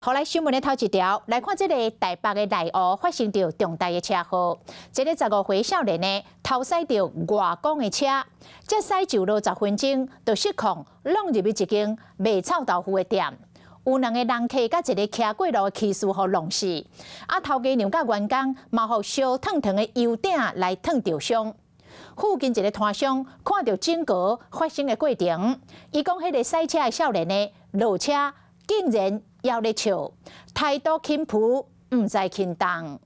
予來新聞的頭一條，來看這个台北的內湖發生著重大的車禍。這个15歲少年呢，偷駛著外公的車，這駛就路10分鐘，就失控，挵入去一間賣臭豆腐的店。有兩个人客佮一个騎過路的騎士予弄死。啊，頭家娘佮員工嘛予燒燙燙的油鼎來燙著傷。附近一个攤商看著整個發生的過程，伊講彼个駛車的少年呢，落車竟然猶咧笑，態度輕浮，毋知輕重。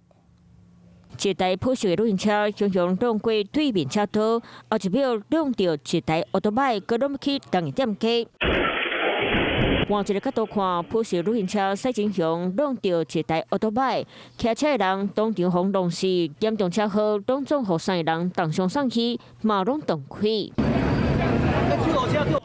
一台普式的旅行車雄雄撞過對面車道，後一秒撞著一台歐多擺，閣攏去同一店家。換一个角度看，普式旅行車駛真雄，撞著一台歐多擺，騎車的人當場予弄死，嚴重車禍攏總予三个人重傷送醫，嘛攏斷氣。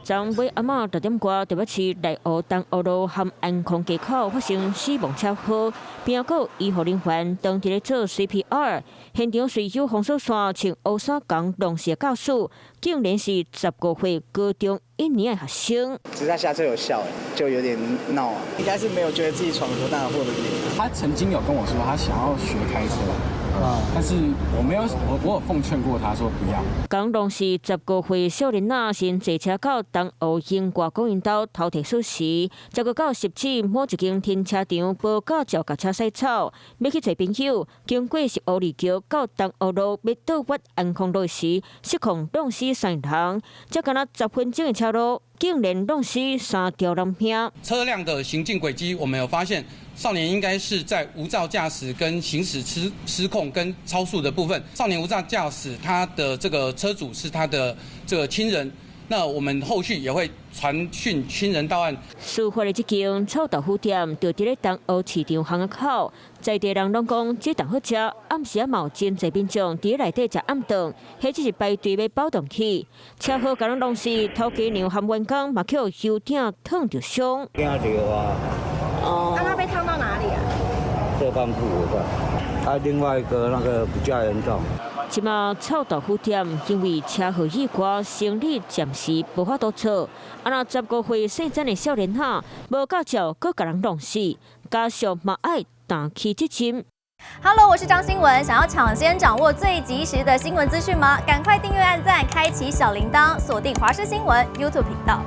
昨尾暗仔6點外，台北市內湖東湖路和安康街口發生死亡車禍，邊仔閣醫護人員當佇咧做 CPR，現場隨有封鎖線穿烏衫共弄死的駕駛，竟然是15歲高中一年的學生。只是他下車有笑，就有點鬧，應該是沒有覺得自己闖多大禍的。他曾經有跟我說，他想要學開車。但是我沒有，我有奉勸過他說不要。共弄死15歲少年仔先坐車到東湖英國公園兜頭提鎖匙，結果到汐止某一間停車場無駕照共車駛走，欲去揣朋友，經過汐湖二橋到東湖路欲倒彎安康路時，失控撞死三人，才干焦10分鐘的車路，竟然弄死三條人命。車輛的行進軌跡，我們有發現少年應該是在無照駕駛跟行駛失控跟超速的部分。少年無照駕駛，他的這個車主是他的這個親人，那我們後續也會傳訊親人到案。事發的這間臭豆腐店就佇咧東湖市場巷仔口，在地人攏講這檔好食，暗時仔嘛有真濟民眾佇內底食暗頓，彼只是排隊欲包頓去。車禍共人弄死，頭家娘和員工嘛予油鼎燙著傷。驚著啊！哦，那他被燙到哪裡啊？這半部分，啊，另外一個那個比較嚴重。這馬臭豆腐店因為車禍意外，生意暫時無法度做。啊，若15歲細漢的少年仔，無駕照，閣共人弄死，家屬嘛愛擔起責任。 Hello，我是張新文，想要搶先掌握最及時的新聞資訊嗎？趕快訂閱、按讚、開啟小鈴鐺，鎖定華視新聞 YouTube 頻道。